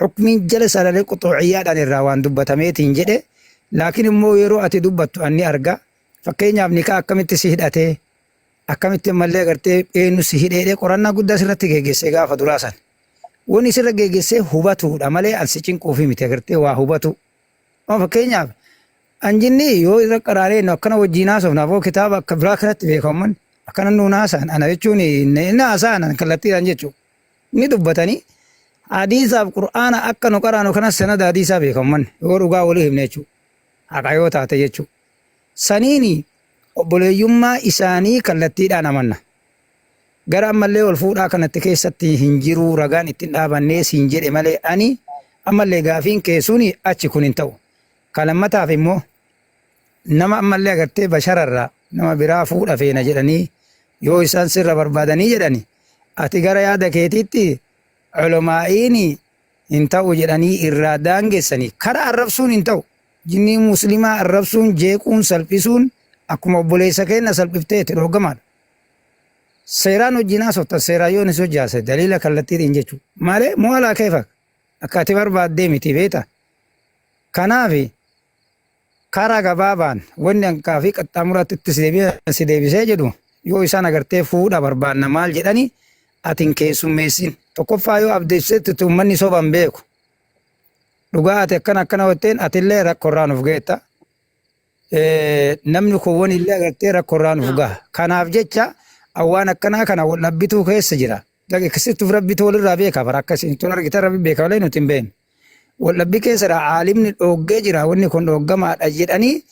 Hukmiin jala sararee quxuuciyyaadhaan irraa waan dubbatameetiin jedhe. Laakiin immoo yeroo ati dubbattu anni arga. Fakkeenyaaf nikaa akkamitti si hidhatee, akkamitti ammallee agartee eenyu si hidheedhee qorannaa guddaa sirratti geggeessee gaafa duraa san. Wani sirra geggeessee hubatuudha malee an si cinquufi miti, agartee waa hubatu. Amma fakkeenyaaf an jinni yoo irra qaraaree nu akkana wajjiin haasofna, aboo kitaaba akka biraa kanatti beeka ummanni akkana nuun haasa'an, ana jechuun inni haasa'an an kallattiidhaan jechuudha. Ni dubbatanii hadiisaaf qur'aana akka nu qaraanu kanas sanada hadiisaa beeka ummanni yoo dhugaa walii himne jechuudha. Haqa yoo taate jechuudha. Saniini obboleeyyummaa isaanii kallattiidhaan amanna. Gara ammallee ol fuudhaa kanatti keessatti hin jiruu ragaan ittiin dhaabannee siin jedhe malee ani ammallee gaafiin kee suni achi kun hin ta'u. Ka lammataaf immoo nama ammallee agartee bashararraa nama biraa fuudha feena jedhanii yoo isaan sirra barbaadanii jedhani, ati gara yaada keetiitti ulamaa'iin hin ta'u jedhanii irraa daangessanii kara arrabsuun hin ta'u. Jinnii muslimaa arrabsuun, jeequun, salphisuun akkuma obboleessa keenna salphifteeti dhorgamaadha. Seeraan wajjin haasoftan, seeraan yoo ni hojjaase daliila kallattiitiin jechuudha. Malee moo alaa keefak akka ati barbaaddee miti beeta. Kanaaf karaa gabaabaan wanni hanqaa fi qaxxaamuraatti itti si deebisee jedhu, yoo isaan agartee fuudha barbaanna maal jedhani, ati hin keessummeessin. Tokkoffaa yoo abdeessetti uummanni soban beeku. Dhugaa ati akkana akkana jetteen atillee rakkoorraa nuuf geetta. Namni kuuwwan illee agartee rakkoorraa nuuf gaha. Kanaaf jecha awwaan akkanaa kana wal dhabbituu keessa jira. Akkasittuuf rabbitu walirraa beeka bara akkasiin tun argitan rabbi beeka malee nuti hin beeknu. Wal dhabbii keessa jira, aalimni dhooggee jira, wanni kun dhooggamaadha jedhanii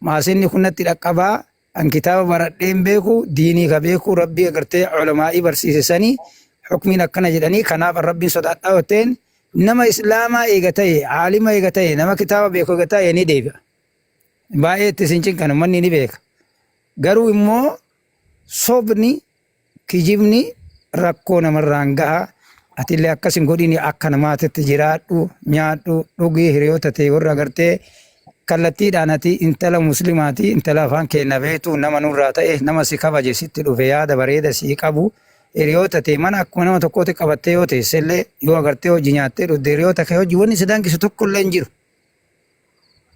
maasinni kun natti dhaqqabaa, an kitaaba baradhee hin beeku, diinii ka beeku rabbii agartee ulamaa'ii barsiise sanii hukmiin akkana jedhanii, kanaaf rabbiin sodaadhaa jetteen nama islaamaa eega ta'e, aalima eega ta'e, nama kitaaba beeku eega ta'e ni deebi'a. Baay'ee itti isin cinqan, uummanni ni beeka. Garuu immoo sobni, kijibni rakkoo namarraan gaha. Atillee akkas hin godhini, akka namaatitti jiraadhu, nyaadhu, dhugi, hiriyoota ta'e warra agartee kallattiidhaan ati intala muslimaati, intala afaan keenya beektu, nama nurraa ta'e, nama si kabaje sitti dhufe, yaada bareeda sii qabu, hiriyoota ta'e mana akkuma nama tokkooti qabattee yoo teessellee, yoo agartee hojii nyaattee dhugde hiriyoota kee hojii, wanni si daangisu tokko illee hin jiru.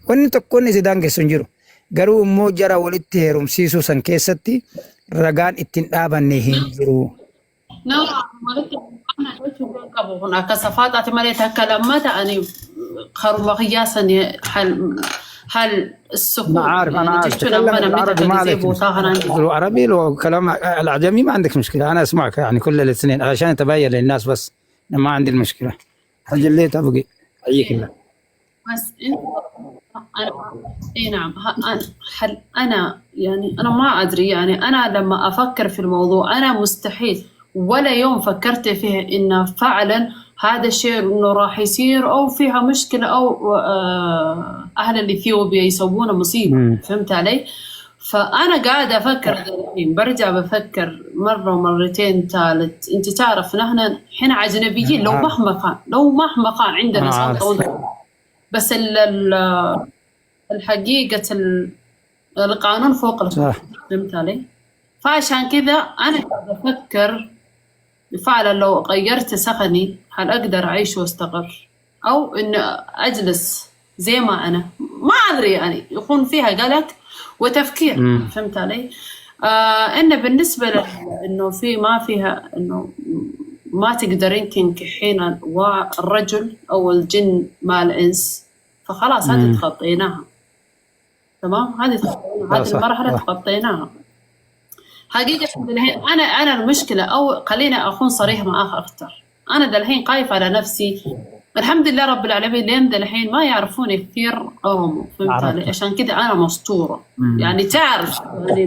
Wanni tokko inni si daangessu hin jiru. Garuu immoo jara walitti heerumsiisuu san keessatti ragaan ittiin dhaabanne hin jiru. Nama walitti ana jechuu kan qabu kun akka safaataati malee takka lammata ani karuma kiyyaa sani hal hal السكون أنا عارف، أنا عارف، تكلم بالعربي ما عليك. لو عربي لو كلام الأعجمي ما عندك مشكلة، أنا أسمعك يعني كل الاثنين عشان يتبين للناس، بس ما عندي المشكلة. حاجة اللي تبقي حييك الله. بس انت انا اي نعم، هل انا يعني انا ما ادري، يعني انا لما افكر في الموضوع انا مستحيل ولا يوم فكرت فيه انه فعلا هذا الشيء انه راح يصير او فيها مشكله او اهل الاثيوبيا يسوون مصيبه. فهمت علي؟ فانا قاعده افكر الحين، برجع بفكر مره ومرتين ثالث. انت تعرف نحن احنا اجنبيين لو مهما كان، لو مهما كان عندنا سلطه، بس الحقيقة القانون فوق القانون. فهمت علي؟ فعشان كذا أنا قاعدة أفكر فعلا لو غيرت سكني هل أقدر أعيش واستقر أو إن أجلس زي ما أنا، ما أدري، يعني يكون فيها قلق وتفكير. فهمت علي؟ إن بالنسبة إنه في ما فيها إنه ما تقدرين تنكحين الرجل أو الجن مع الإنس، فخلاص هذه تخطيناها، تمام، هذه تخطيناها، هذه المرحلة تخطيناها حقيقة. الحين أنا المشكلة أو خلينا أكون صريح معاك أكثر، أنا دالحين خايفة على نفسي. الحمد لله رب العالمين لين دالحين ما يعرفوني كثير أورومو، فهمت علي؟ عشان كذا أنا مستورة. يعني تعرف يعني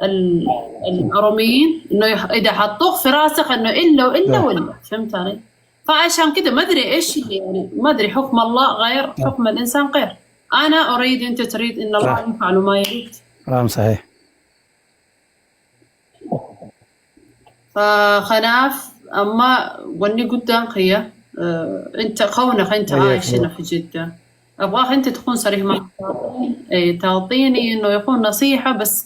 ال الأوروميين إنه إذا حطوك في راسك إنه إلا وإلا ولا، فهمت علي؟ فعشان كذا ما أدري إيش اللي يعني ما أدري، حكم الله غير، حكم الإنسان غير. أنا أريد، أنت تريد، إن الله يفعل ما يريد. كلام صحيح. فخناف أما وني قدام خيا أنت كونك أنت عايش هنا في جدة، أبغاك أنت تكون صريح معي، تعطيني إنه يكون نصيحة، بس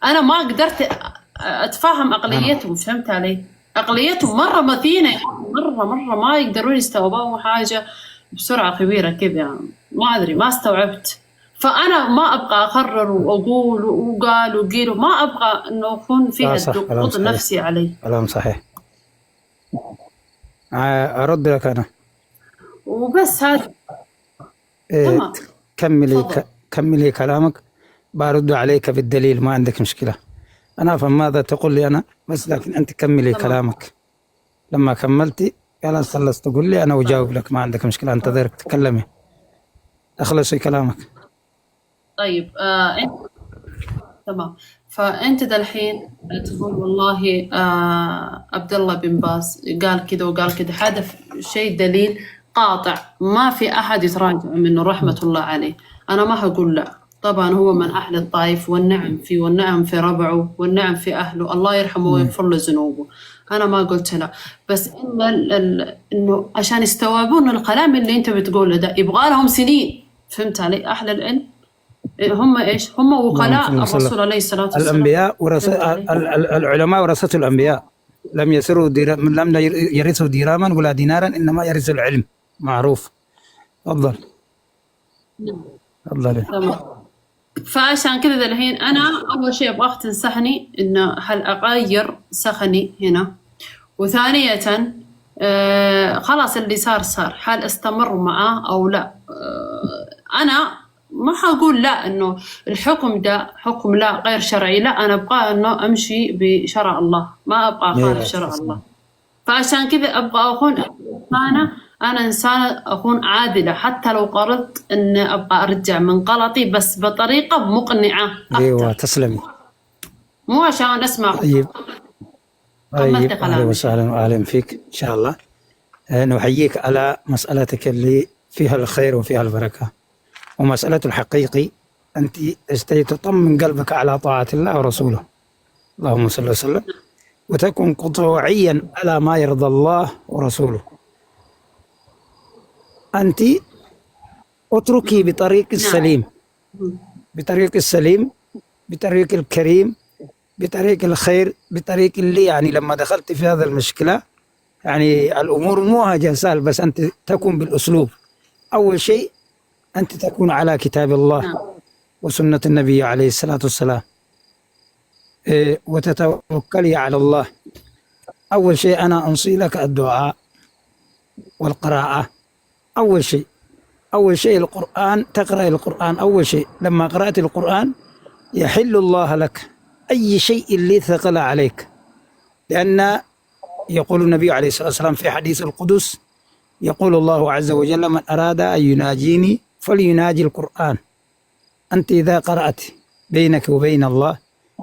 أنا ما قدرت أتفهم عقليتهم، فهمت علي؟ عقليتهم مرة متينة يعني، مرة مرة ما يقدرون يستوعبون حاجة بسرعة كبيرة كذا يعني. ما أدري، ما استوعبت. فأنا ما أبغى أقرر وأقول وقال وقيل، ما أبغى إنه يكون لا فيها صح، كلام الضغوط صحيح، النفسي علي. كلام صحيح. أرد لك أنا. وبس هذا. إيه، تمام، كملي تفضل. كملي كلامك، برد عليك بالدليل، ما عندك مشكلة. أنا أفهم ماذا تقول لي أنا بس، لكن أنت كملي تمام. كلامك. لما كملتي خلاص خلصت تقول لي أنا أجاوب لك، ما عندك مشكلة، أنتظرك تكلمي، أخلصي كلامك. طيب انت تمام. فانت دالحين تقول والله عبد الله بن باز قال كذا وقال كذا، هذا شيء دليل قاطع ما في احد يتراجع منه، رحمة الله عليه. انا ما هقول لا، طبعا هو من اهل الطائف، والنعم فيه والنعم في ربعه والنعم في اهله، الله يرحمه ويغفر له ذنوبه. انا ما قلت لا، بس ان انه عشان يستوعبون الكلام اللي انت بتقوله ده يبغى لهم سنين. فهمت علي؟ اهل العلم هم ايش؟ هم اللهم وكلاء صل وسلم. الرسول عليه الصلاة والسلام. الأنبياء ورث فهمت علي؟ العلماء ورثة الأنبياء، لم يسروا لم يرثوا دراما ولا دينارا، إنما يرثوا العلم، معروف. تفضل تفضل. تمام. فعشان كذا الحين انا اول شيء ابغاك تنصحني انه هل اغير سخني هنا، وثانية خلاص اللي صار صار، هل استمر معاه او لا؟ انا ما حقول لا انه الحكم ده حكم لا غير شرعي، لا انا ابغى انه امشي بشرع الله، ما ابغى اخالف ايوه شرع الله. فعشان كذا ابغى اكون انسانه، انا انسانه اكون عادله، حتى لو قررت ان ابغى ارجع من غلطي، بس بطريقه مقنعه ايوه اكثر، تسلمي. مو عشان اسمع. طيب كملت طيب، اهلا كلامي. وسهلا واهلا فيك ان شاء الله. نحييك على مسألتك اللي فيها الخير وفيها البركة، ومسألة الحقيقي أنت تشتهي تطمن قلبك على طاعة الله ورسوله، اللهم صل وسلم، وتكون قطوعيا على ما يرضى الله ورسوله. أنت اتركي بطريق نعم. السليم، بطريق السليم، بطريق الكريم، بطريق الخير، بطريق اللي يعني لما دخلت في هذا المشكلة يعني الأمور مو حاجة سهل، بس أنت تكون بالأسلوب. أول شيء أنت تكون على كتاب الله نعم. وسنة النبي عليه الصلاة والسلام، وتتوكلي على الله. أول شيء أنا أنصي لك الدعاء والقراءة. أول شيء، أول شيء القرآن، تقرأ القرآن أول شيء. لما قرأت القرآن يحل الله لك أي شيء اللي ثقل عليك، لأن يقول النبي عليه الصلاة والسلام في حديث القدس، يقول الله عز وجل: من أراد أن يناجيني فليناجي القرآن. أنت إذا قرأت بينك وبين الله،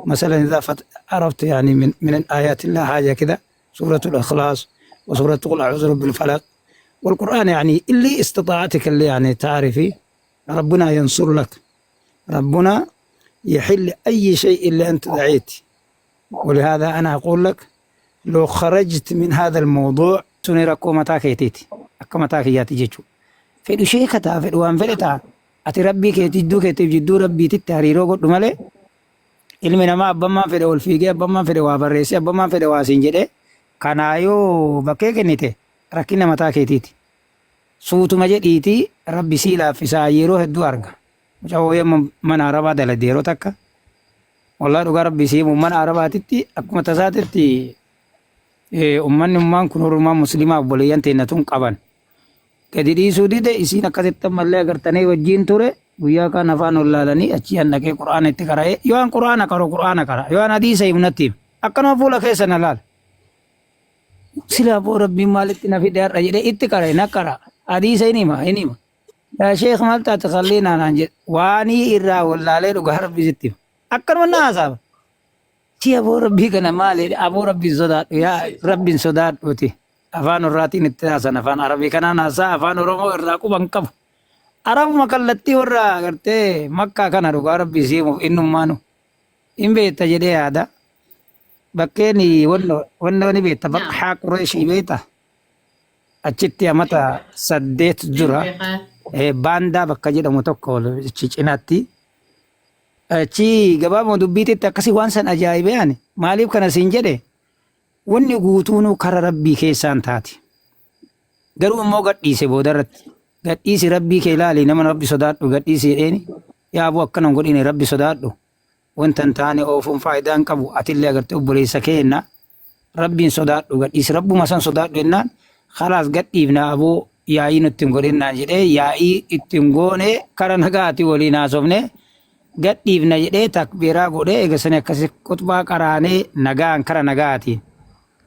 مثلا إذا عرفت يعني من آيات الله حاجة كذا، سورة الإخلاص وسورة قل أعوذ برب الفلق والقرآن، يعني اللي استطاعتك اللي يعني تعرفي، ربنا ينصر لك، ربنا يحل أي شيء اللي أنت دعيت. ولهذا أنا أقول لك لو خرجت من هذا الموضوع suni rakkoo mataa keetiiti. Akka mataa kiyyaatti jechuudha. Fedhu sheeka ta'a, fedhu waan fedhe ta'a. Ati rabbii keetii jidduu keetiif jidduu rabbiititti hariiroo godhu malee ilmi namaa abbammaan fedhe ol fiigee, abbammaan fedhe waa barreessee, abbammaan fedhe waa siin jedhee kanaa yoo bakkee kennite rakkina mataa keetiiti. Suutuma jedhiitii rabbi sii laaffisaa yeroo hedduu arga. Mucaa wayii amma mana arabaa dalagde yeroo takka. Wallaahi dhugaa rabbi sii himu, mana arabaatitti akkuma tasaatitti ummanni ummaan kun ormaa muslimaa obboleeyyan teennatuun qaban. Gadi dhiisuu dide isiin akkasitti ammallee agartanii wajjin ture, guyyaa kaan afaan wallaalanii achii an dhaqee qura'aana itti qara'ee, yoo an qura'aana qaru qura'aana qara, yoo an hadiisa himu natti hima, akkanuma fuula keessa na laala. Silaa boo rabbiin maalitti na fide har'a jedhee itti qara'e, na qara, hadiisa hin hima hin hima. Yaa sheekh maal taate qalliinaa naan jedhe, waanii irraa wallaalee dhugaa rabbi sitti hima. Akkanuma na haasaba. Si aboo rabbii kana maali, aboo rabbiin sodaadhu, yaa rabbiin sodaadhuuti. Afaan orraatiin itti haasan, afaan arabii kanaan haasaa, afaan oromoo irraa quban qabu. Arabuma kallattii warra agartee makkaa kana dhugaa rabbii siimuuf innummaanu hin beekta jedhee yaada. Bakkeen wannoo ni beekta, baqxaa Qureeshii beekta. Achitti amata 8 dura baandaa bakka jedhamu tokko achi cinaatti. Achi gabaabuma dubbiititti akkasii waan san ajaa'ibee ani maaliif kana siin jedhe. Wanni guutuunuu kara Rabbii keessaan taati. Garuu immoo gadhiise boodarratti. Gadhiisi Rabbii kee ilaali nama Rabbi sodaadhu gadhiisi jedheeni. Yaa aboo akkana hin godhini Rabbi sodaadhu. Wanta hin taane oofuun faayidaa hin qabu. Atillee agartee obboleessa keenna Rabbiin sodaadhu gadhiisi Rabbuma san sodaadhu jennaan khalaas gadhiifna aboo yaa'ii nutti hin godhinnaan jedhee yaa'ii itti hin goone kara nagaati waliin haasofne gadhiifna jedhee takbiiraa godhee eega sani akkasi quxbaa qaraanee nagaan kara nagaatiin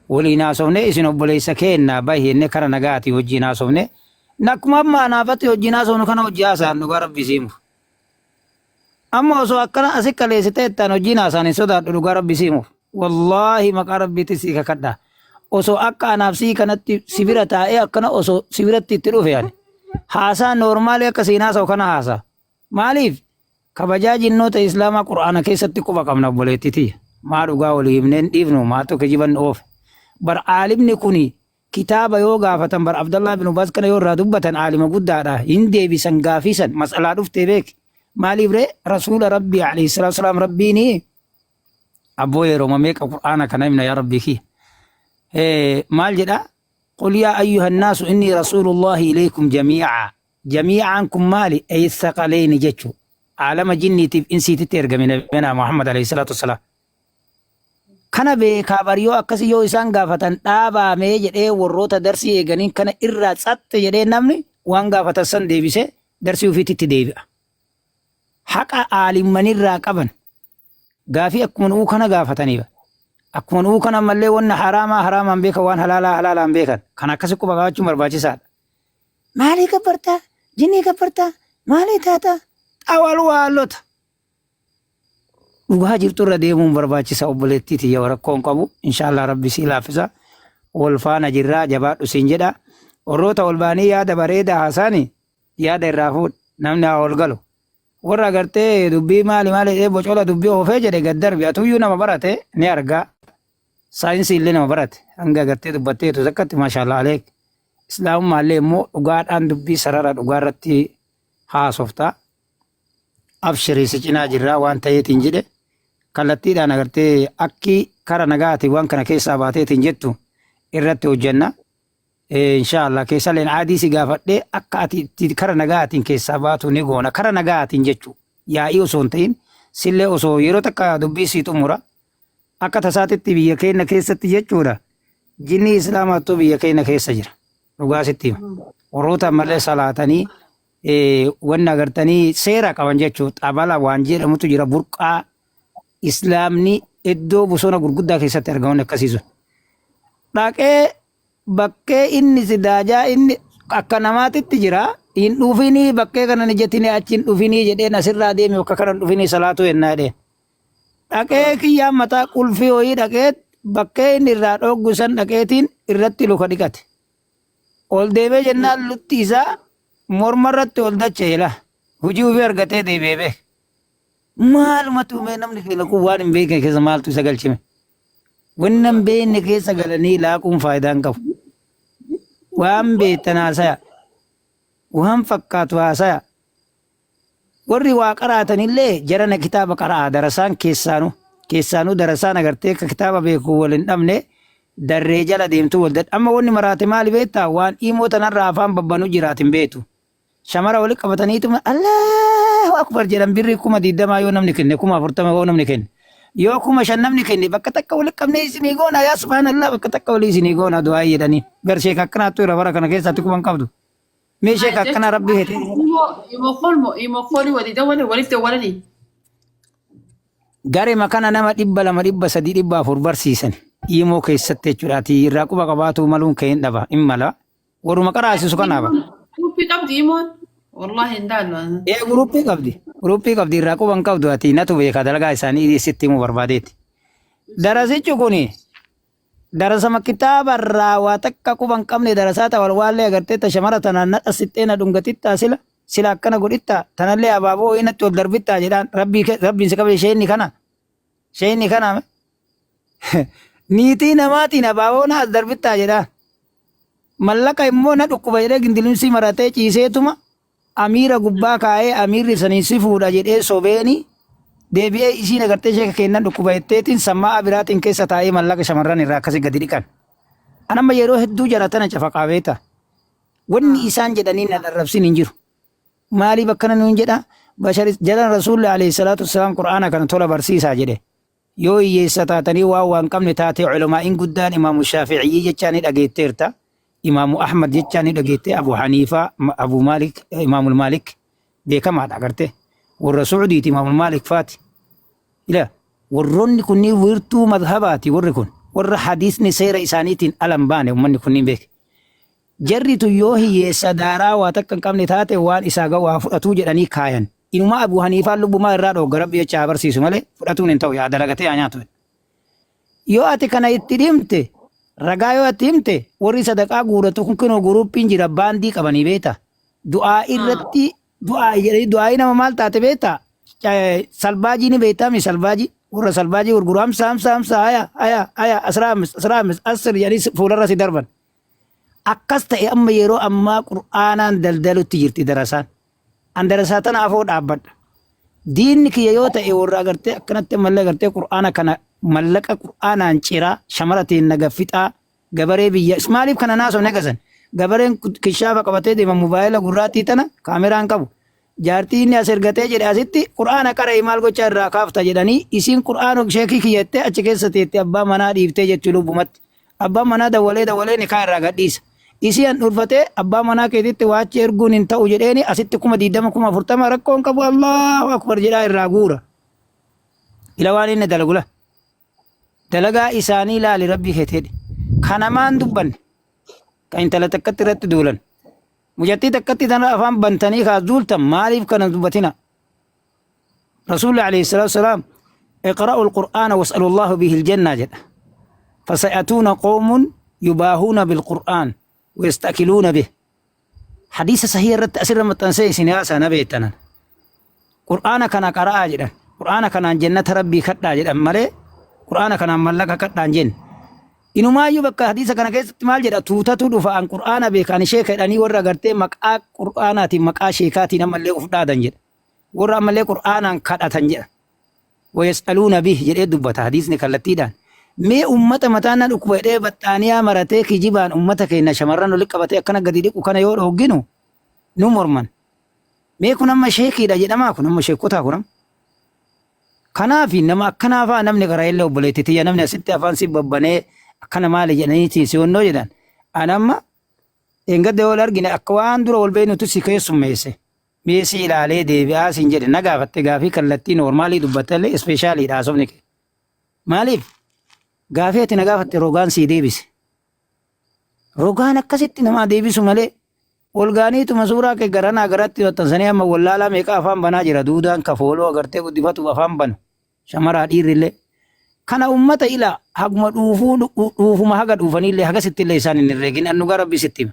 waliin haasofne isin obboleessa keenna bahi jennee kara nagaatiin wajjiin haasofne akkuma amma anaafatti wajjiin haasofnu kana hojii haasa'an dhugaa rabbi siimu. Amma osoo akkana asi kaleessitee ittaan hojiin haasaan hin sodaadhu dhugaa rabbi sii himuuf. Wallaahi maqaa rabbiitti sii kakadha. Osoo akka anaaf sii kanatti si bira taa'ee akkana osoo si biratti itti dhufe ani. Haasaa noormaalii akka siin haasa'u kana haasaa. Maaliif? Kabajaa jinnoota Islaamaa Qur'aana keessatti quba qabna obboleettii tiyya. Maa dhugaa walii himneen dhiifnu maatu kijiban oofe. Bar aalimni kuni Kitaaba yoo gaafatan bar Abdallah bin Ubaas kana yoo irraa dubbatan aalima guddaadha hin deebisan gaafii san mas'alaa dhuftee beeki maaliif ree rasuula rabbii alayhi salaatu wasalaam rabbiini abboo yerooma meeqa qur'aana kana himna yaa rabbii kiyya maal jedha qul yaa ayyuha nnaasu innii rasuulullaahi ilaykum jamii'a jamiicaan kun maali ay thaqaleyni jechu aalama jinniitiif insiititti ergame nabiyana Muhammad alayhi salaatu wasalaam Kana beekaa bar yoo akkasi yoo isaan gaafatan dhaabaa mee jedhee warroota darsii eeganiin kana irraa tsaxxi jedhee namni waan gaafatan san deebisee darsii ofiititti deebi'a. Haqa aalimmanirraa qaban gaafii akkuma nu'uu kana gaafataniiba. Akkuma nu'uu kana ammallee wanna haraamaa haraamaan beekan waan halaalaa halaalaan beekan. Kan akkasi quba qabaachuun barbaachisaadha. Maalii gabbartaa? Jinnii gabbartaa? Maalii taataa? Xawalwaalota. Dhugaa jirtu irra deemuun barbaachisa obboleettii tiyya rakkoo hin qabu inshaallah rabbi sii laaffisa wal faana jirraa jabaadhu siin jedha warroota ol baanii yaada bareedaa haasaani yaada irraa fuudh namni haa ol galu warra agartee dubbii maali maali jedhee bocola dubbii oofee jedhe gad darbi atuyyuu nama barate ni argaa saayinsii illee nama barate hanga agartee dubbatteetu takkatti maashaallah aleek islaamummaa illee immoo dhugaadhaan dubbii sarara dhugaa irratti haasofta Abshiri si cinaa jirraa waan ta'eetiin jedhe kallattiidhaan agartee akki kara nagaatiin waan kana keessaa baateetiin jettu irratti hojjenna. Inshaallah keessalleen aadii si gaafadhee akka ati itti kara nagaatiin keessaa baatu ni goona. Kara nagaatiin jechuu yaa'ii osoo hin ta'in sillee osoo yeroo takka dubbii sii xumura akka tasaatitti biyya keenya keessatti jechuudha. Jinni islaamaattuu biyya keenya keessa jira. Dhugaa sitti hima. Warroota ammallee salaatanii wanni agartanii seera qaban jechuun xabala waan jedhamutu jira burqaa islaamni iddoo bosona gurguddaa keessatti argaman akkasii sun. Dhaqee bakkee inni sidaajaa inni akka namaatitti jira hin dhufinii bakkee kana ni jetini achi hin dhufinii jedheen asirraa deemi bakka kana hin dhufinii salaatuu hennaa jedheen. Dhaqee kiyyaan mataa qulfii wayii dhaqee bakkee inni irraa dhooggu san dhaqeetiin irratti luka dhiqate. Ol deemee jennaan lutti isaa morma irratti ol dacha'e laa. Hojii ofii argatee deebi'ee beek. Maalumatu mee namni keenya kun waan hin beekne keessa maaltu isa galchime? Wanna hin beekne keessa galanii laaquun faayidaa hin qabu. Waan beektan haasaya. Waan fakkaatu haasaya. Warri waa qaraatanillee jarana kitaaba qara'aa darasaan keessaanu keessaanuu darasaan agartee akka kitaaba beeku wal hin dhabne darree jala deemtu wal dad amma wanni maraate maali beektaa waan imoo tanarraa afaan babbanu jiraat hin beektu shamara wali qabataniituma Allahu akbar jedhan birrii 20,000 yoo namni kenne 40,000 yoo namni kenne yoo 5,000 namni kenne bakka takka wali qabnee isinii goona yaa subhaanallah bakka takka walii isinii goona du'aa jedhanii garsheek akkanaattu irra bara kana keessatti quban qabdu. Mee sheeka akkana rabbi hetee. Imo call mo imo call wali dawale walif dawalani. Garema kana nama 200 300 400 barsiisan. Imoo keessatti jechuudha. Ati irraa quba qabaatuu maluun kee hin dhaba. Hin mala. Warruma qaraasisu kanaaba. Gruppii qabdi imoon. Wallahi hin daallu. Ee guruppii qabdi. Guruppii qabdi irraa quba hin qabdu ati natu beeka dalagaa isaanii sitti himuu barbaadeeti. Darasichi kuni Darasama kitaaba irraa waa takka quba hin qabne darasaa ta walwaallee agartee ta shamara tanaan na dhasixxee na dhungatittaa sila sila akkana godhittaa tanallee abaaboo wayii natti ol darbittaa jedhaan rabbii rabbiin si qabe sheeyni kana sheeyni kana niitii namaatiin abaaboo na as darbittaa jedhaan mallaqa immoo na dhukkuba jedhee gindilimsii maratee ciiseetuma amiira gubbaa kaa'ee amiirri saniin si fuudha jedhee sobeeni Deebi'ee isiin agartee sheeka kennan dhukkuba jetteetiin sammaa'aa biraatiin keessa taa'ee mallaqa shamarran irraa akkasii gadi dhiqan. Anamma yeroo hedduu jara tana cafaqaa beekta. Wanni isaan jedhanii na arrabsin hin jiru. Maaliif akkana nuun jedha? Bashar jalan Rasuulli alayhi salaatu wassalaam Qur'aana kana tola barsiisaa jedhe. Yoo hiyyeessa taatanii waan waan qabne taatee ulamaa'iin guddaan Imaamu Shaafi'iyyi jechaa ni dhageetteerta. Imaamu Ahmad jechaa ni dhageette. Abu Haniifaa, Abu Maalik, Imaamul Maalik beekamaadha agartee. Warra Suudiiti Imaamul Maalik faati. Ila warroonni kunniin wiirtuu madhabaati warri kun. Warra hadiisni seera isaaniitiin ala hin baane uummanni kunniin beeke. Jarri tun yoo hiyyeessa daaraa waa takka hin qabne taate waan isaa ga'u haa fudhatuu jedhanii kaayan. Inumaa Abu Haniifaan lubbumaa irraa dhoogga Rabbi jecha haa barsiisu malee fudhatuun hin ta'u yaa dalagatee haa nyaatu. Yoo ati kana itti himte ragaa yoo ati himte warri sadaqaa guuratu kun kinoo guruuppiin jira baandii qabanii beekta. Du'aa irratti du'aa jedhanii du'aa'ii nama maal taate beekta? Salbaajii ni beektaa mi salbaajii? Warra salbaajii gurguru hamsa hamsa hamsa haya haya haya asraa amis asraa amis asir jedhanii fuularra si darban. Akkas ta'e amma yeroo ammaa Qur'aanaan daldalutti jirti darasaan. An darasaa tana afoo dhaabbadha. Diinni kiyya yoo ta'e warra agartee akkanatti ammallee agartee Qur'aana kana mallaqa Qur'aanaan ciraa shamara teen naga fixaa gabaree biyya maaliif kana naasofne gasan gabareen kishaafa qabatee deema mobaayila gurraattii tana kaameraan qabu. Jaartii inni as ergatee jedhe asitti Qur'aana qara'ii maal gochaa irraa kaafta jedhanii isiin Qur'aana sheekii kiyyattee achi keessa teetti abbaa manaa dhiiftee jechuu lubbumatti. Abbaan manaa dawwalee dawwalee nikaa irraa gadhiisa. Isii handhuurfatee abbaa manaa keetitti waachi erguun hin ta'u jedheeni asitti 20,000 40,000 rakkoon qabu Allahu akbar jedhaa irraa guura. Ila waan inni dalagula. Dalagaa isaanii ilaali rabbii keeteedhi. Kanamaan dubbanne. Kan intala takkatti irratti duulan. Mucattii takkatti tana afaan bantanii kaas duultan maaliif kana dubbatina? Rasuulli alayhi salaatu wasalaam iqra'u alqur'aana was'alu Allahu bihi aljanna jedha. Fasayatuuna qawmun yubaahuuna bilqur'aan wayastakiluuna bih. Hadiisa sahii irratti asirra maxxansee isin haasaa na beektanan. Qur'aana kana qara'aa jedhan. Qur'aana kanaan jannata rabbii kadhaa jedhan malee qur'aana kanaan mallaqa kadhaan jenne. Inumaayyuu bakka hadiisa kana keessatti maal jedha tuutatu dhufa an qur'aana beeka ani sheeka jedhanii warra agartee maqaa qur'aanaatiin maqaa sheekaatiin ammallee uf dhaadan jedha. Warra ammallee qur'aanaan kadhatan jedha. Wayas'aluuna bih jedhee dubbata hadiisni kallattiidhaan. Mee ummata mataan na dhukkuba jedhee baxxaaniyaa maratee kijibaan ummata keenya shamarran walitti qabatee akkana gadi dhiqu kana yoo dhoogginu nu morman. Mee kun amma sheekiidha jedhamaa kun amma sheekotaa kun amma. Kanaaf nama akkanaa fa'aa namni karaa illee obboleetti tiyya namni asitti afaan si babbanee akkana maali jedhanii si honnoo jedhan. Ani amma engadda yoo wal argine akka waan dura wal beeknutti si keessummeesse. Mee si ilaalee deebi'aa siin jedhe na gaafatte gaafii kallattii noormaalii dubbattallee ispeeshaaliidha haasofni kee. Maaliif gaafii ati na gaafatte rogaan sii deebise. Rogaan akkasitti namaa deebisu malee ol gaaniituma suuraa kee garanaa garatti maxxansanii amma wallaalaa meeqa afaan banaa jira duudaan ka fooloo agartee guddifatuuf afaan banu shamaraa dhiirrillee. Kana ummata ila haguma dhuufuu dhuufuma haga dhuufanillee hagasitti illee isaan hin herreegin an dhugaa rabbii sitti hima.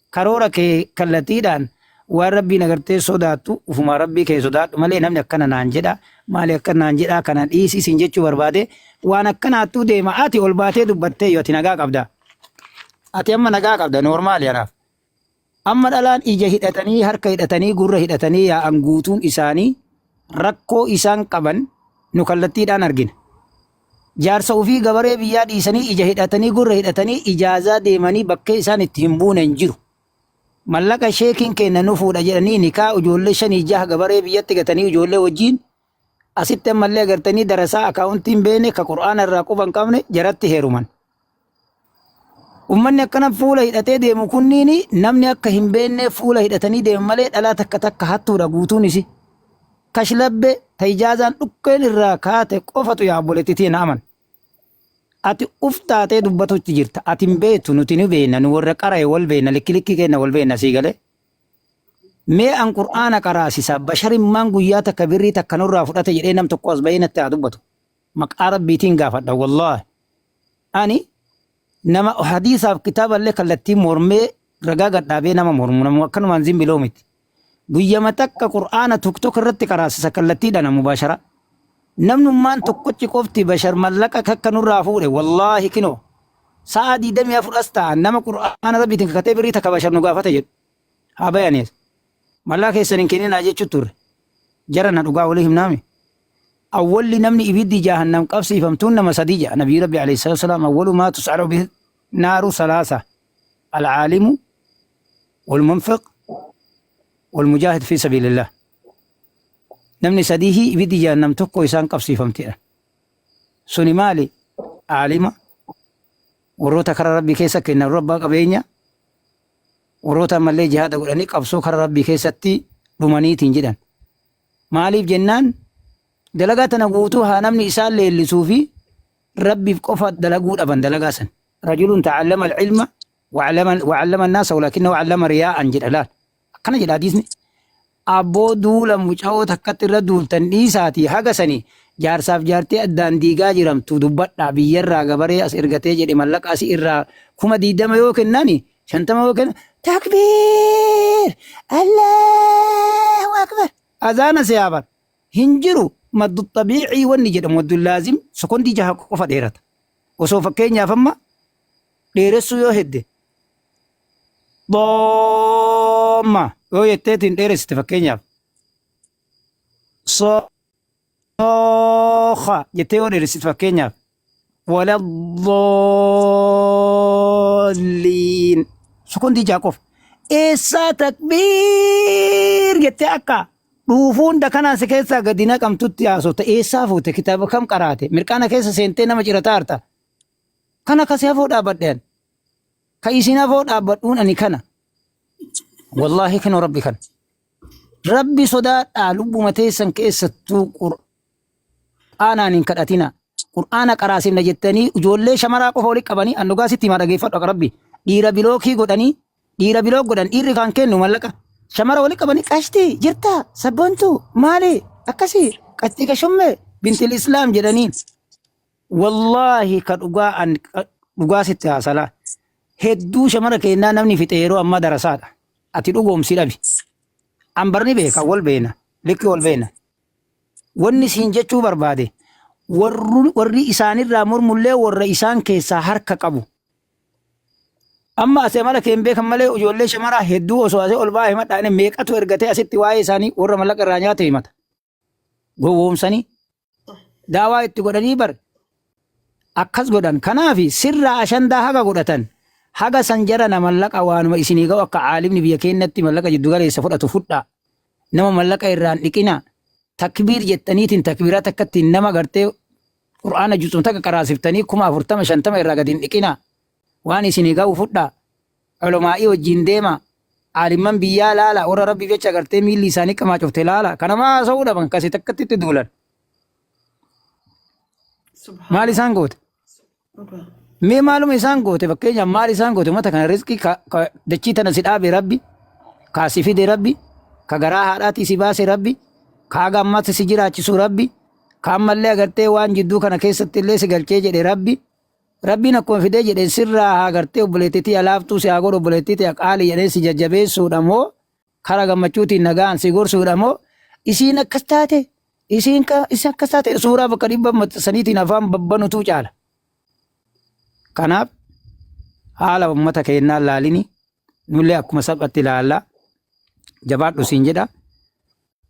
Karoora kee kallatiidhaan waan rabbiin agartee sodaattu ufumaa rabbii kee sodaadhu malee namni akkana naan jedha maali akkana naan jedhaa kana dhiisi siin jechuu barbaade waan akkanaattuu deema ati ol baatee dubbattee yoo ati nagaa qabda. Ati amma nagaa qabda noormaali anaaf. Amma dhalaan ija hidhatanii harka hidhatanii gurra hidhatanii yaa'an guutuun isaanii rakkoo isaan qaban nu kallattiidhaan argina. Jaarsa ofii gabaree biyyaa dhiisanii ija hidhatanii gurra hidhatanii ijaazaa deemanii bakkee isaan itti hin buune hin jiru. Mallaqa sheekiin keenya nu fuudha jedhanii nikaa ijoollee shanii jaha gabaree biyyatti gatanii ijoollee wajjiin asitti ammallee agartanii darasaa akaawuntii hin beekne ka qur'aana irraa quba hin qabne jaratti heeruman. Ummanni akkana fuula hidhatee deemu kunniin namni akka hin beekne fuula hidhatanii deemu malee dhalaa takka takka hattuudha guutuun isi. Kashlabbe ta ijaazaan dhukkeen irraa kaate qofatu yaa obboleettii tiyya na aman. Ati uf taatee dubbatutti jirta. Ati hin beektu nuti ni beekna nu warra qara'e wal beekna likki likki keenya wal beekna sii galee. Mee an qur'aana qaraasisa basharimmaan guyyaa takka birrii takka nurraa fudhate jedhee nam tokko as bahee natti haa dubbatu. Maqaa rabbiitiin gaafadha wallaahi. Ani nama hadiisaaf kitaaballee kallattii mormee ragaa gadhaabee nama mormu nama akkanumaan zimbiloo miti. Guyyama takka qur'aana tokko irratti qaraasisa kallattiidhaan mubaashara. Namnummaan tokkochi qofti bashar mallaqa kakka nurraa fuudhe wallaahi kinoo sa'a 24 as ta'a nama qur'aana rabbiitiin kakatee birrii takka bashar nu gaafate jedhu. Haa bayanees. Mallaa keessan hin kenninaa jechuu turre. Jara na dhugaa walii himnaami. Awwalli namni ibiddi jahannam qabsiifamtuun nama sadii jedha Nabiyyi Rabbi alayhi salaatu wasalaam awwalu maa tus'alu bihi naaru salaasa alcaalimu walmunfiq walmujaahid fi sabiilillah. Namni sadiihi ibiddi jahannam tokko isaan qabsiifamtidha. Suni maali? Aalima, warroota karaa Rabbii keessa kennan warra abbaa qabeenya, warroota ammallee jihaada godhanii qabsoo karaa Rabbii keessatti dhumaniitiin jedhan. Maaliif jennaan dalagaa tana guutuu haa namni isaan leellisuu fi Rabbiif qofa dalaguu dhaban dalagaa san. Rajulun ta'allama al-ilma wa'allama an-naasa walaakinnahu 'allama riyaa'an jedha laal. Akkana jedha hadiisni. Abboo duula mucayoo takkatti irra duultan dhiisaatii haga sani jaarsaaf jaartii addaan diigaa jiramtu dubbadhaa biyyarraa gabaree as ergatee jedhe mallaqa asi irraa 20,000 yoo kennani 50 yoo kennan takbiir Allahu akbar azaana siyaa bar hin jiru maddu xabiicii wanni jedhamu maddu laazim sekondii 6 qofa dheerata osoo fakkeenyaaf amma dheeressuu yoo hedde dhoomma yoo jetteetiin dheeressite fakkeenyaaf sooka jettee yoo dheeressite fakkeenyaaf wala dhoolliin sekondii 6 qofa eessaa takbiir jettee akka dhuufuun dakanaan si keessaa gadi naqamtutti haasofta eessaa fuute kitaaba kam qaraate mirqaana keessa seentee nama cirataa harta kana kasi hafoo dhaabbadhe Ka isin afoo dhaabbadhuun ani kana. Wallaahi kinoo Rabbi kana. Rabbi sodaadhaa lubbuma teessan keessattuu Qur'aanaan hin kadhatina. Qur'aana qaraasifna jettanii ijoollee shamaraa qofa walitti qabanii an dhugaa sitti himaa dhageeffadhu akka Rabbi. Dhiira bilookii godhanii dhiira bilook godhan dhiirri kan kennu mallaqa. Shamara walitti qabanii qashtii jirtaa sabboontuu maali akkasii qashtii kashummee bintil islaam jedhanii. Wallaahi ka dhugaa an dhugaa sitti haasala. Hedduu shamara keennaa namni fixe yeroo ammaa darasaadha. Ati dhugoomsi dhabi. An barni beeka wal beena. Likki wal beena. Wanni siin jechuu barbaade warri isaanirraa mormullee warra isaan keessaa harka qabu. Amma asii amala kee hin beekan malee ijoollee shamaraa hedduu osoo asii ol ba'aa himadhaa inni meeqatu ergatee asitti waa'ee isaanii warra mallaqa irraa nyaate himata. Gowwoomsanii daawaa itti godhanii bar akkas godhan. Kanaaf sirraa ashandaa haga godhatan haga san jarana mallaqa waanuma isinii ga'u akka caalimni biyya keenyatti mallaqa jiddu galeessa fudhatu fudhaa. Nama mallaqa irraan dhiqina. Takbiir jettaniitiin takbiiraa takkattiin nama gartee qur'aana jutsum takka qaraasiftanii 40,000 50 irraa gadi hin dhiqina. Waan isinii ga'u fudhaa. Ulumaa'ii wajjin deema. Aalimman biyyaa laala. Warra Rabbiif jecha gartee miilli isaanii qamaa cufte laala. Kanama haasa'uu dhaban kasi takkatti itti duulan. Maal isaan goote? Mee maaluma isaan goote fakkeenyaaf maal isaan goote uummata kana rizqii ka dachii tana si dhaabe Rabbi ka si fide Rabbi ka garaa haadhaatii si baase Rabbi ka haga ammaatti si jiraachisu Rabbi ka ammallee agartee waan jidduu kana keessatti illee si galchee jedhe Rabbi Rabbiin akkuma fidee jedhe sirraa haa gartee obboleettii tiyya laaftuu si haa godhu obboleettii tiyya qaali jedhee si jajjabeessuudha moo kara gammachuutiin nagaan si gorsuudha moo isiin akkas taate isiin ka isiin akkas taate suuraa bakka dhibba maxxansaniitiin afaan babbanutu caala. Kanaaf haala uummata keenyaa laalini nullee akkuma salphatti ilaalla jabaadhu siin jedha.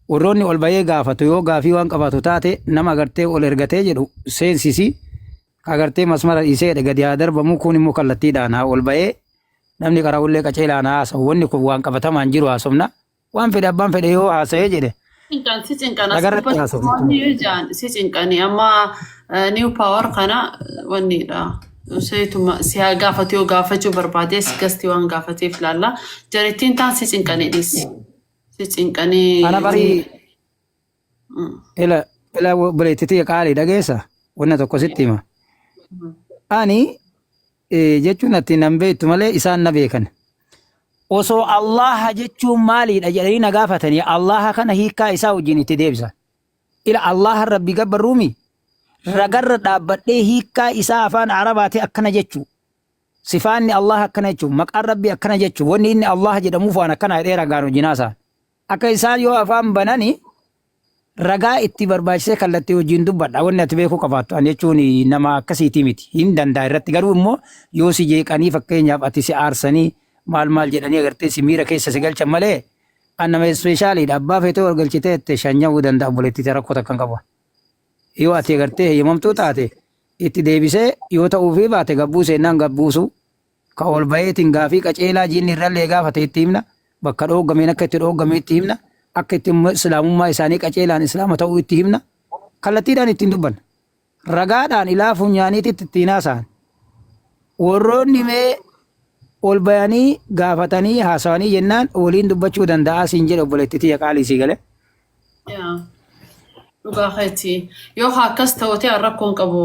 Warroonni ol bahee gaafatu yoo gaafii waan qabaatu taate nama agartee ol ergatee jedhu seensisi ka agartee masmara dhiisee jedhe gadi haa darbamu kun immoo kallattiidhaan haa ol bahee namni qara'ullee qaceelaan haa haasa'u wanni kun waan qabatamaan jiru haasofna waan fedhe abbaan fedhe yoo haasa'ee jedhe Cinqan si cinqan as ragarratti gubbatti haasofna. wanni yoo jaan si cinqani amma new power kana wannidha. Seetuma si haa gaafatu yoo gaafachuu barbaadees gasti waan gaafateef laalla. Jarittiin taan si cinqani dhiisi. Si cinqanii. Ana barii ila ila obboleettii tiyya qaalii dhageessa wanna tokko sitti hima. Ani jechuun ati nan beektu malee isaan na beekan. Osoo Allaha jechuun maaliidha jedhanii na gaafatanii Allaha kana hiikkaa isaa wajjin itti deebisa. Ila Allaha rabbi gabbarruumi ragarra dhaabbadhee hiikkaa isaa afaan Arabaati akkana jechuu. Sifaanni Allaah akkana jechuun, maqaan Rabbii akkana jechuun, wanni inni Allaah jedhamuuf waan akkanaa jedhee ragaan wajjin haasa'an. Akka isaan yoo afaan banani ragaa itti barbaachisee kallattii wajjin dubbadha. Wanni ati beekuu qabaattu ani jechuun nama akkasiitii miti. Hin danda'a irratti garuu immoo yoo si jeeqanii fakkeenyaaf ati si aarsanii maal maal jedhanii agartee si miira keessa si galchan malee an nama ispeeshaaliidha. Abbaa feetee ol galchitee jette shanya'uu danda'a obboleettii rakkoo takka hin qabu. Yoo ati agartee heeyyamamtuu taate itti deebisee yoo ta'uufii baate gabbuu seennaan gabbuusu ka ol baheetiin gaafii qaceelaa jiinni irrallee gaafate itti himna bakka dhooggameen akka itti dhooggame itti himna akka itti islaamummaa isaanii qaceelaan islaama ta'uu itti himna kallattiidhaan ittiin dubbanna. Ragaadhaan ilaa funyaaniititti ittiin haasa'an. Warroonni mee ol bayanii gaafatanii haasawanii jennaan waliin dubbachuu danda'aa siin jedhe obboleettii tiyya qaalii sii galee. Yaa. Dhugaa keeti. Yoo haa akkas ta'u ta'e rakkoon qabu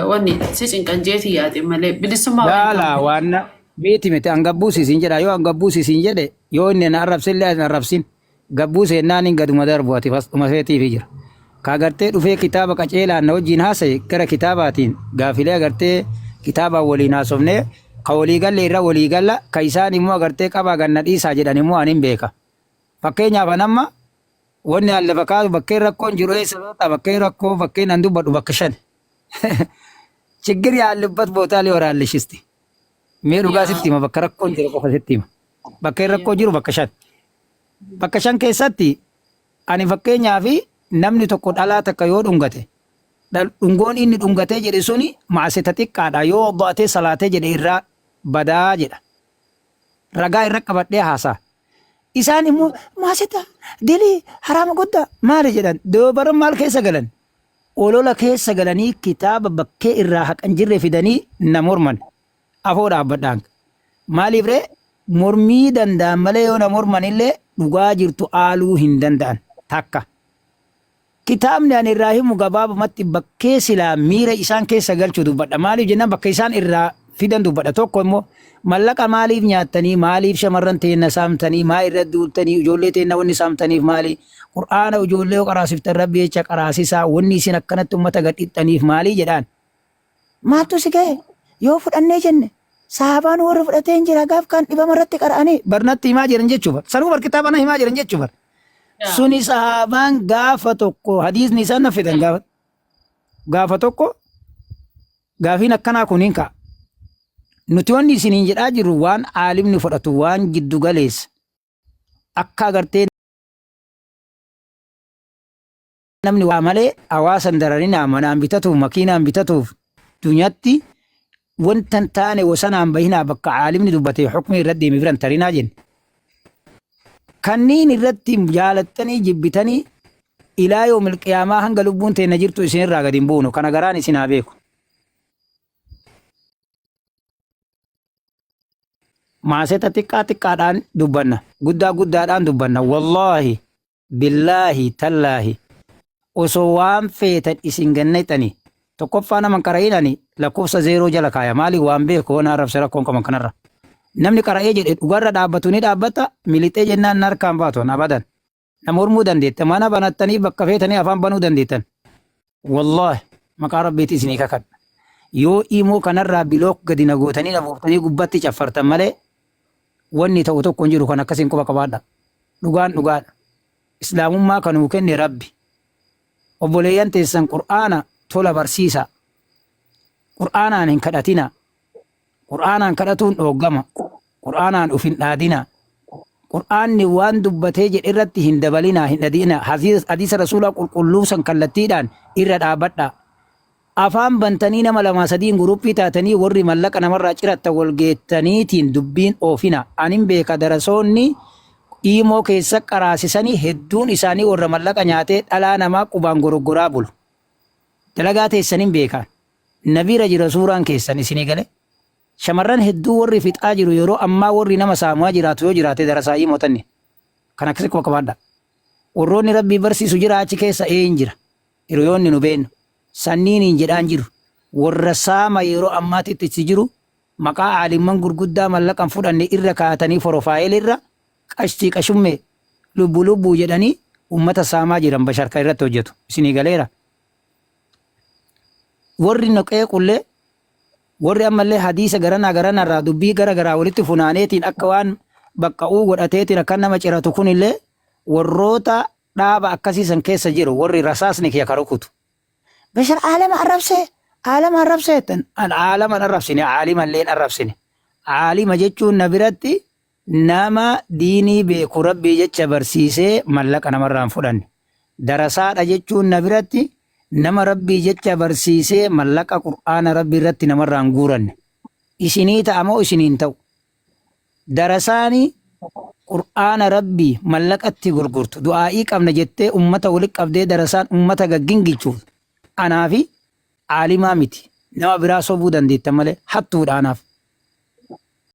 wanni si cinqan jeeti yaade malee bilisummaa waan Laalaa qabdu. waan miti miti an gabbuusi siin jedha yoo an gabbuusi siin jedhe yoo inni na arrabsillee an arrabsin gabbuu seennaan hin gaduma darbu ati dhuma feetiifi jira. Ka agartee dhufee kitaaba qaceelaan na wajjin haasa'e gara kitaabaatiin gaafilee agartee kitaabaan waliin haasofnee ka walii galle irra walii galla ka isaan immoo agartee qabaa ganna dhiisaa jedhan immoo an hin beeka. Fakkeenyaaf an amma wanni an lafa kaasu bakkeen rakkoon jiru eessa beektaa bakkeen rakkoo bakkeen an dubbadhu bakka shan. ችግር ያለበት ቦታ ሊወራልሽ እስቲ mee dhugaa sitti hima bakka rakkoon jiru qofa sitti hima bakka rakkoo jiru bakka shan bakka shan keessatti ani fakkeenyaa fi namni tokko dhalaa takka yoo dhungate dhungoon inni dhungatee jedhe suni maaseta xiqqaadha yoo obbaatee salaatee jedhe irraa badaa jedha ragaa irra qabadhee haasaa isaan immoo maaseta dilii haraama guddaa maali jedhan doobaran maal keessa galan olola keessa galanii kitaaba bakkee irraa haqan jirre fidanii na morman afoo dhaabbadhaan maaliif ree mormii danda'an malee yoo na morman illee dhugaa jirtu aaluu hin danda'an takka. Kitaabni ani irraa himu gabaabumatti bakkee silaa miira isaan keessa galchu dubbadha. Maaliif jennaan bakka isaan irraa fidan dubbadha. Tokko immoo mallaqa maaliif nyaattanii maaliif shamarran teenna saamtanii maa irra duultanii ijoollee teenna wanni saamtaniif maali qur'aana ijoollee yoo qaraasiftan rabbi jecha qaraasisaa wanni isin akkanatti ummata gad dhixxaniif maali jedhaan. Maaltu si ga'e yoo fudhannee jenne sahabaan warra fudhatee hin jira gaaf kan dhibama irratti qara'anii barnatti himaa jiran jechuudha. Sanuu bar kitaaba na himaa jiran jechuudha. Suni sahabaan gaafa tokko hadiisni isaan na fidan gaafa gaafa tokko gaafiin akkanaa kun hin ka'a. Nuti wanni isiniin jedhaa jirru waan aalimni fudhatu waan giddu galeessa akka agartee namni waa malee hawaasa hin dararinaa manaan bitatuuf makiinaan bitatuuf dunyatti wanta hin taane wasanaan bahinaa bakka aalimni dubbate hukmii irratti deeme biran tarinaa jenne. Kanniin irratti jaalattanii jibbitanii ilaa yoomil qiyaamaa hanga lubbuun teenna jirtu isinirraa gadi hin buunu. Kana garaan isin haa beeku. Maaseta xiqqaa xiqqaadhaan dubbanna. Guddaa guddaadhaan dubbanna. Wallaahi billaahi tallaahi osoo waan feetan isin gannayxani tokkoffaa nama hin qara'in ani lakkoofsa zeeroo jala kaaya maali waan beeku waan arrabse rakkoon qaban kanarra. Namni qara'ee jedhe dhugarra dhaabbatu ni dhaabbata milixee jennaan na harkaan baatu an abadan. Na mormuu dandeetta mana banattanii bakka feetanii afaan banuu dandeettan. Wallaahi maqaa rabbiitti isinii kakadha. Yoo imoo kanarraa bilook gadi na gootanii na buuftanii gubbatti caffartan malee wanni ta'u tokko hin jiru kan akkasiin quba qabaadha. Dhugaan dhugaadha. Islaamummaa kan nuu kenne Rabbi. Obboleeyyan teessan Qur'aana tola barsiisa. Qur'aanaan hin kadhatina. Qur'aanaan kadhatuun dhooggama. Qur'aanaan uf hin dhaadina. Qur'aanni waan dubbatee jedhe irratti hin dabalinaa hin dhadina. Hadiisa Rasuulaa qulqulluu san kallattiidhaan irra dhaabadha. Afaan bantanii nama lamaa sadiin guruppii taatanii warri mallaqa namarraa cirattan wal geettaniitiin dubbiin oofina. Anin beeka darasoonni iimoo keessa qaraasisanii hedduun isaanii warra mallaqa nyaatee dhalaa namaa qubaan goroggoraa bulu. Dalagaa teessanin beekaan. Na bira jira suuraan keessan isinii gale. Shamarran hedduu warri fixaa jiru yeroo ammaa warri nama saamaa jiraatu yoo jiraate darasaa iimoo tanni. Kan akkasi quba qabaadha. Warroonni rabbii barsiisu jira achi keessa ee hin jira. Hiriyoonni nu beennu. Sanniiniin jedhaan jiru. Warra saama yeroo ammaatitti itti jiru maqaa aalimman gurguddaa mallaqan fudhanne irra kaa'atanii forofaayil irra qashtii qashummee lubbu lubbuu jedhanii ummata saamaa jiran basharka irratti hojjetu. Isinii galeera. Warri nu qeequllee warri ammallee hadiisa garanaa garanarraa dubbii gara garaa walitti funaaneetiin akka waan baqqa'uu godhateetiin akka nama ciratu kunillee warroota dhaaba akkasii san keessa jiru warri rasaasni kiyya ka rukutu. Bashar aalama arrabsee aalama arrabsee jettan an aalama hin arrabsine aalima illee hin arrabsine. Aalima jechuun na biratti nama diinii beeku rabbii jecha barsiisee mallaqa namarraa hin fudhanne. Darasaadha jechuun na biratti Nama Rabbii jecha barsiisee mallaqa Qur'aana Rabbii irratti namarraa hin guuranne. Isinii ta'a moo isinii hin ta'u? Darasaani Qur'aana Rabbii mallaqatti gurgurtu du'aa'ii qabna jettee ummata walitti qabdee darasaan ummata gaggingilchuuf anaafi aalimaa miti. Nama biraa sobuu dandeettan malee hattuudha anaaf.